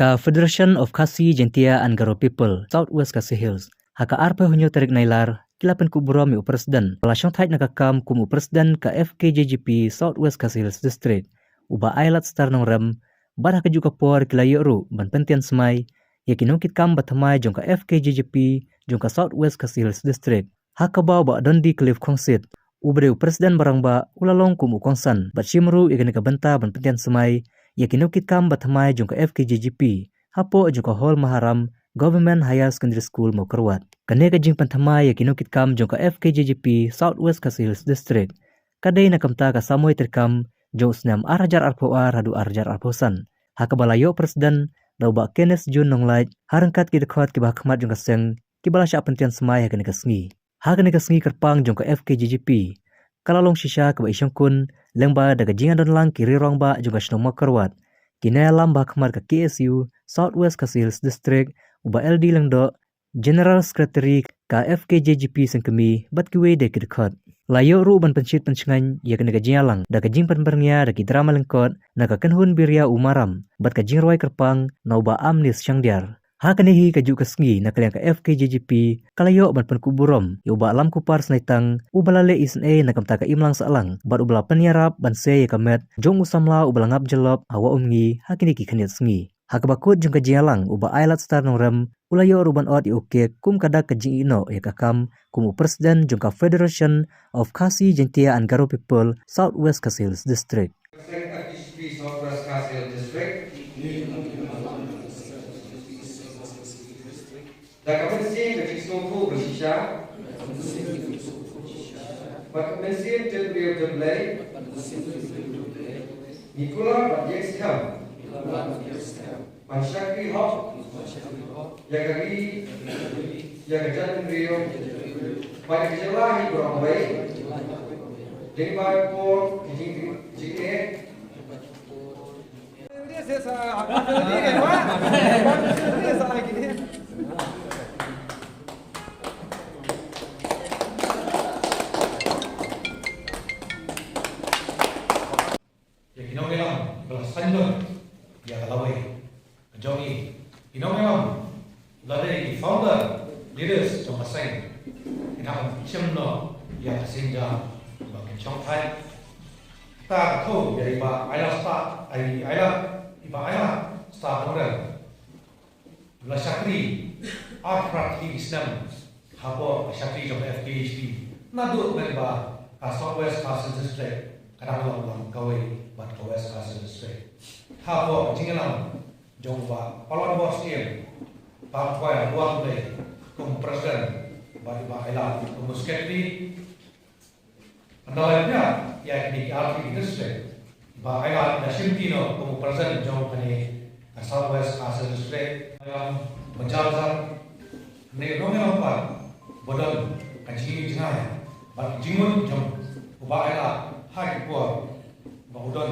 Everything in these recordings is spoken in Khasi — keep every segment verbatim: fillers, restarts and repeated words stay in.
Ka Federation of Khasi Jaintia and Garo People South West Khasi Hills, ha ka arphew hynñiew tarik Nailar, ki la pynkup burom ïa u President ba la shongthait na ka kam kum u President ka F K J G P South West Khasi Hills District, u Bah Ailad Star Nongrem, bad ha kajuh ka por ki la ïoh ruh ban pyntian smai ïa ki nongkitkam ba thymmai jong ka F K J G P jong ka South West Khasi Hills District. Ha kaba u Bah Dundee Cliff Khongsit, uba dei u President ba rangbah, u la long kum u kongsan bad shim ruh ïa kane ka bynta ban pyntian smai ïa ki nongkitkam ba thymmai jong ka F K J G P hapoh jong ka Hall Maharam Government Higher Secondary School, Mawkyrwat. Kane ka jingpynthymmai ïa ki nongkitkam jong ka F K J G P South West Khasi Hills District ka dei na ka bynta ka samoi treikam jong u snem ar hajar arphew ar haduh ar hajar arphew san, ha kaba la ïoh President da u Bah Kenneth June Nonglait, ha ryngkat ki dkhot kiba ha khmat jong ka seng kiba la shah pyntian smai ha kane ka sngi. Ha kane ka sngi kyrpang jong ka F K J G P, ka la long shisha kaba i shongkun lyngba da ka jingïadon lang ki rangbah jong ka shnong Mawkyrwat, ki nongïalam ba ha khmat ka K S U South West Khasi Hills District, u Bah L D Lyngdoh, General Secretary ka F K J G P Sengkmie, bad kiwei de ki dkhot. La ïoh ruh ban pynshit pynshngaiñ ïa kane ka jingïalang da ka jingpynbyrngia da ki drama lyngkot na ka kynhun Biria U Maram, bad ka jingrwai kyrpang na u Bah Amnis Shangdiar. Ha kane hi kajuh ka sngi, na ka liang ka F K J G P ka la ïoh ban pynkup burom ïa u Bah Lamkupar Snaitang, uba la leh isynei na ka bynta ka imlang sahlang bad uba la pynïarap ban sei ïa ka met jong u samla uba la ngap jyllop ha Wah Umngi ha kine ki khyndiat sngi. Ha kaba kut jong ka jingïalang, u Bah Ailad Star Nongrem u la ïoh ruh ban ot ïa u kek kum ka dak ka jingïehnoh ïa ka kam kum u President jong ka Federation of Khasi Jaintia and Garo People South West Khasi Hills District. F K J G P South West Khasi Hills District. Da ka mynsiem ka jingsngewthuh ba shisha, bad ka mynsiem tip briew tip Blei, ngi kular bad ïeng skhem ban shakri hok ïa ka ri, ïa ka jaitbynriew bad ïa ka jylla hi baroh kawei, lyngba ka por ka jing, jingeh. Ïa ki nongïalam ba la saiñdur ïa ka lawei ka jong ngi, ki nongïalam lada ki founder leaders jong ka seng, ki dang shim noh ïa ka sienjam ba kin shongthait. Ta ka tho ïa i Bah Ailad Star, i Ailad, i Bah Ailad Star Nongrem. La shakri arphew phra tylli ki snem hapoh ka shakri jong ka F K J G P. Naduh mynba ka South West Khasi District ka dang long lang kawei bad ka West Khasi District. Hapoh ka jingïalam jong u Bah Palanbor Syiem, Bah Khwai Luang Blei kum u President bad i Bah Ailad kum u Secretary. Ynda la ïa, ïa kine ki artylli ki district, Bah Ailad da shimti noh kum u President jong kane ka South West Khasi District. Ïa, ba jar jar ne nongïalam pat ba don ka jingïohi jngai bad ka jingmut jong u Bah Ailad ha ki por ba u don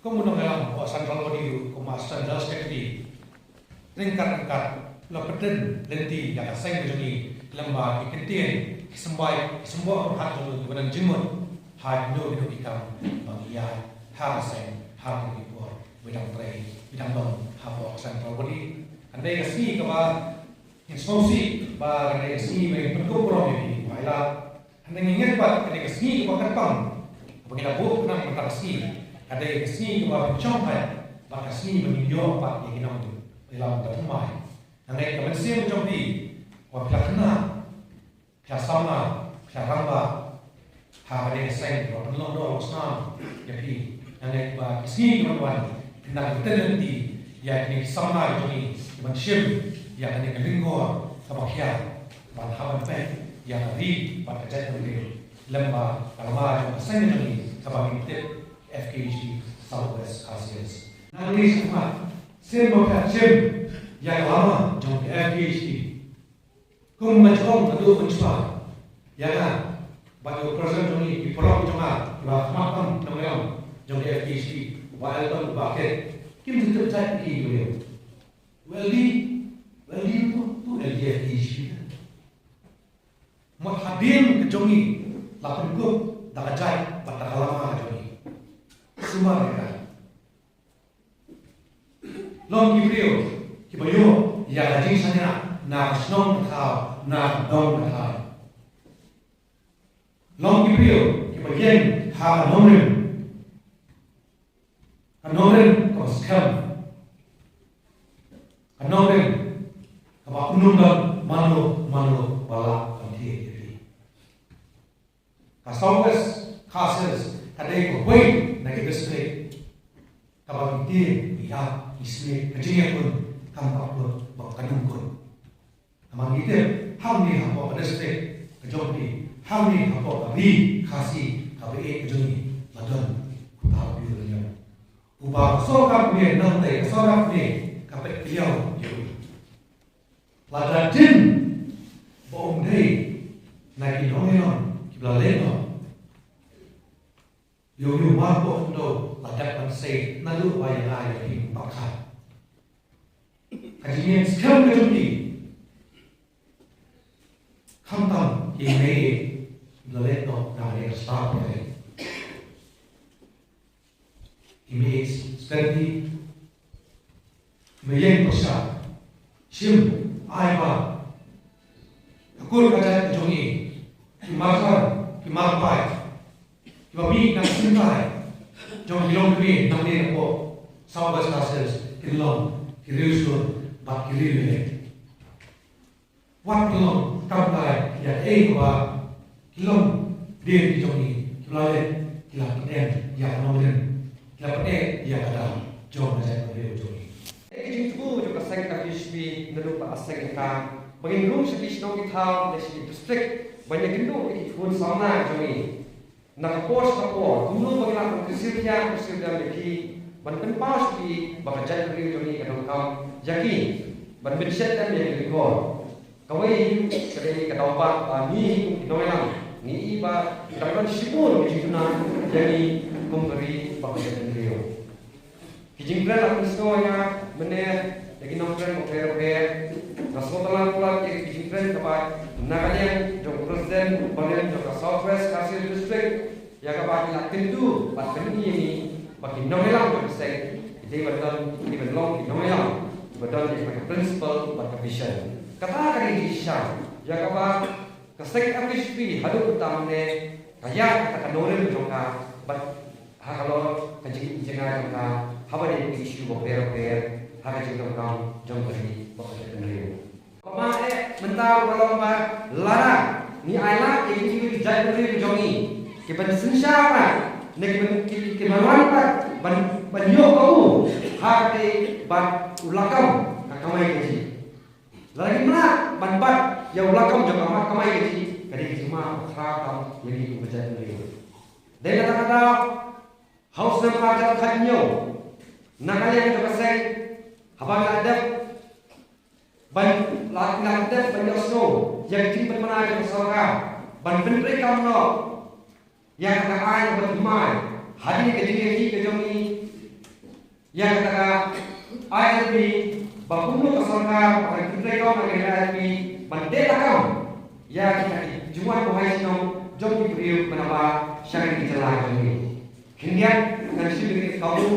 kum u nongïalam ka Central Body ruh kum u Assistant General Secretary. Ryngkat ryngkat la pynbeit lynti ïa ka seng ka jong ngi lyngba ki kyntien, ki symbai, ki symboh pyrkhat jong ngi kiba don jingmut ha kino kino ki kam ba ngi ïaid ha ka seng ha kino ki por ba dang trei, ba dang don hapoh ka Central Body. Hynrei ka sngi kaba ngin sngewsih ba ka dei ka sngi ba ngin pynkup burom ïa phi Bah Ailad. Hynrei ngi ngeit pat ka dei ka sngi kaba kyrpang kaba ngi la buh khnang mynta ka sngi. Ka dei ka sngi kaba pynshongthait bad ka sngi ba ngin ïoh pat ïa ki nongïalam ba thymmai. Nga ngeit ka mynsiem jong phi kaba phi la khynnah, phi la samla, phi la rangbah ha ka dei ka seng kaba pynlong doh long snam ïa phi. Nga ngeit ba ka sngi kaba wan phin nang ïa ka lynti ïa kine ki samla jong ngi kiban shim ïa kane ka lyngkor kaba khia ban hap ban peit ïa ka ri bad ka jaitbynriew lyngba ka lama jong ka seng jong ngi kaba ngi tip F K J G P South West Khasi Hills. Nangta shisha, sien ba phi la shim ïa ka lama jong ka F K J G P. Kum nga jong ka duh mynshuwa ïa nga bad ïa u President jong ngi, ki paralok jong nga kiba khmat tam nongïalam jong ka F K J G P, u Bah Elton, u Bah Kit, kim ju tip jait ïa ki briew. Well, di, well, di tu, tu, L D F ki shi. Mut hadien ka jong ngi la pynkup da ka jait bad da ka lama ka jong ngi. Sumar ïa ka. Long ki briew kiba ïoh ïa ka jingshaniah na ka shnong ka thaw, na ka dong ka thaw. Long ki briew kiba ïeng ha ka nongrim, ka nongrim kaba skhem, ka nongrim kaba ym don mano mano ba lah ban thied ïa phi. Ka South West Khasi Hills ka dei kawei na ki district kaba ki tieng ki ïap ki smiej, ka jingïakhun kam pat kut bad ka nongkun. Namar ngi tip hangne hapoh ka district ka jong phi, hangne hapoh ka ri Khasi kaba ïeit ka jong ngi, la don uta u briew rangbah uba ka sorkar kmie, nangta ka sorkar kmie ka peit kylliang ïa u. Lada jin ba um dei na ki nongïalam kiba la leh noh, ïoh ïoh marpoh, to la dep ban sei naduh ba ïa nga ïa phi bakha. Ka jingïeng skhem ka jong ki, khamtam ki mei kiba la leh noh na ka liang ka star pyrthei. Ki mei skhem ki, ki mei ïeng pyrshah, shim, ai ba ka kur ka jait ka jong ngi, ki markhar, ki marpaid, kiba mih na ka symbai jong ki longkmie nangne hapoh South West Khasi Hills, kin long ki riewshlur bad ki riewïaleh. Wat ki long kamtai ïa kaei kaba ki longdien ki jong ngi kiba la leh, ki la pyndem ïa ka nongrim, ki la pyndem ïa ka dang jong ka jaitbynriew jong ngi. Ki jingthmu jong ka seng F K J G P naduh ba ka seng ka, ba ngin rung sha ki shnong ki thaw ne sha ki district ban ïakynduh ïa ki khun samla jong ngi. Na ka por sha ka por, kumno ba ngi lah ban kyrsiew thiah kyrsiew dem ïa ki, ban pynpaw sha ki ba ka jaitbynriew jong ngi ka donkam ïa ki, ban pynshet dem ïa ki ryngkor. Kawei ka dei ka daw ba, ba ngi kum ki nongïalam ngi i ba ka dang don shibun ki jingduna ïa ngi kum ka ri bad ka jaitbynriew. Ki jingkren la pynsngew ïa nga mynne da ki nongkren bapher bapher. Nga sngewtynnat palat ïa ki jingkren kaba na ka liang jong u President barim jong ka South West Khasi Hills District, ïa kaba ki la kyntu bad pyni ïa ngi ba ki nongïalam jong ka seng ki dei ban don, ki dei ban long ki nongïalam kiba don ïa ka principle bad ka vision. Kata ka dei ka jingshisha ïa kaba ka seng F K J G P haduh mynta mynne ka ïaid kata ka nongrim jong ka bad ha ka lor ka jingïohi jong ka haba dei ki issue bapher bapher ha ka jingdonkam jong ka ri bad ka jaitbynriew. Kaba eh mynta ruh ka long ba lada ngi ailad ïa ki jaitbynriew jong ngi ki ban synshar pat ne ki ban, ki, ki ban wan pat ban, ban ïoh kabu ha kata bad u lakam ka kamai kajih. Lada ngi mlien ban bat ïa u lakam jong ka kamai kajih, ka dei ka jingma ba khraw tam ïa ngi kum ka jaitbynriew. Dei kata ka daw ha u snem ar hajar khathynñiew, na ka liang jong ka seng, haba ngi la dep ban, la, la dep ban ïohsngew ïa ka jingpynbna jong ka sorkar ban pyntreikam noh ïa kata ka aiñ ba thymmai hadien ka jingïakhih ka jong ngi ïa kata ka I L P, ba kumno ka sorkar ba kan pyntreikam ïa ka I L P ban teh lakam ïa kita ki jingwan buhai shnong jong ki briew ba na ba sha ki jylla jong ngi. Khyndiat ngan shim ïa ka kabu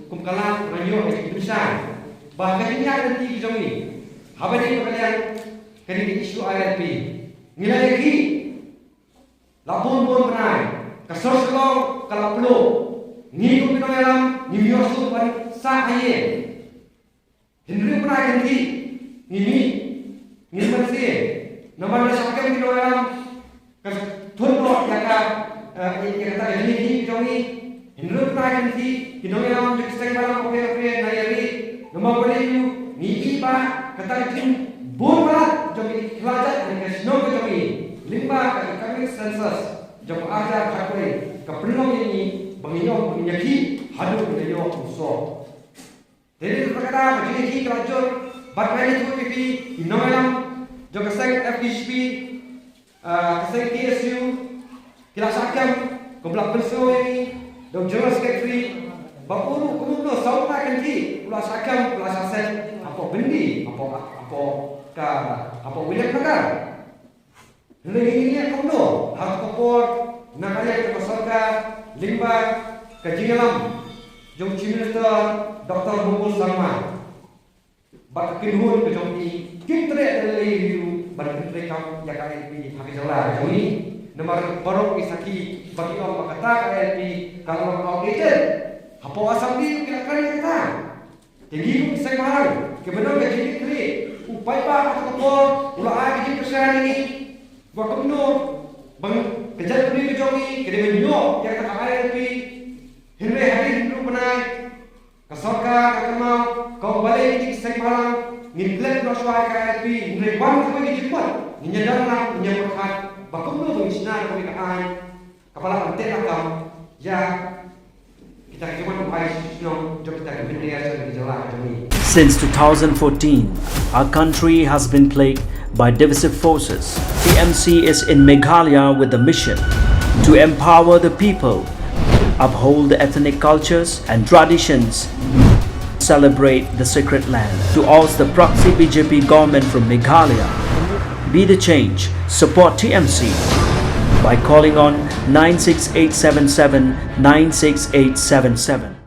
kum ka lad ban ïoh ïa ki pynshai ba ka jingïaid lynti ki jong ngi haba dei ka liang kane ka issue I L P. Ngi la ïakhih la bun bun bnai, ka sor Shillong ka la pluh. Ngi kum ki nongïalam ngim ïoh shuh ban sah ha ïing. Hynriew bnai kynthih ngi mih, ngim mynsiem. Namar la shah kem ki nongïalam ka thut noh ïa ka, eh, ïa kata ka jingïakhih jong ngi. Hynriew bnai kynthih ki nongïalam jong ki seng balang bapher bapher na ïa ri. Namar balei, ngi i ba kata ka jingbun palat jong ki khlajat ne ka shnong ka jong ngi lyngba ka economic census jong ka ar hajar khatwei ka pynlong ïa ngi ba ngi ïoh, ba ngi ïakhih haduh ngi ïoh u soh. Te dei kata ka daw ka jingïakhih ka la jur bad nga ïathuh ïa phi ki nongïalam jong ka seng F K J G P, ah, ka seng K S U, ki la shah kem, kum la pynsngew ïa ngi da u General Secretary ba u ruh kumno saw bnai kynthih u la shah kem, u la shah set hapoh Byndi, hapoh, hapoh ka, hapoh Williamnagar. Hynrei ngi ngeit kumno ha ka por na ka liang ka sorkar lyngba ka jingïalam jong u Chief Minister Doctor Mukul Sangma. bad ka kynhun ka jong ki kim treh da lei ruh ban pyntreikam ïa ka I L P ha ka jylla ka jong ngi. Namar baroh ki sakhi ba ki ong ba kata ka I L P ka long outdated. Hapoh Assembly ki la kren ïa kata. Te ngi kum ki seng bhalang kiba don ka jingkitkhlieh, u paidbah ha kata ka por u la ai ka jingkyrshan ïa ngi ba kumno ba ka jaitbynriew ka jong ngi ka dei ban ïoh ïa kata ka I L P. Hynrei hadien hynriew bnai ka sorkar ka kynmaw ka ong balei ngi ki seng bhalang ngin klet noh shuwa ïa ka I L P, hynrei wan kawei ka jingmut ngin ïa don lang, ngin ïa pyrkhat ba kumno ba ngin shna da kawei ka aiñ kaba lah ban teh lakam ïa kita ki jingmut, ai shisnong jong kita ki mynder jong ka jylla ka jong ngi. Since two thousand fourteen, our country has been plagued by divisive forces. T M C is in Meghalaya with the mission to empower the people, uphold the ethnic cultures and traditions, celebrate the sacred land. To oust the proxy B J P government from Meghalaya, be the change. Support T M C by calling on nine six eight seven seven nine six eight seven seven.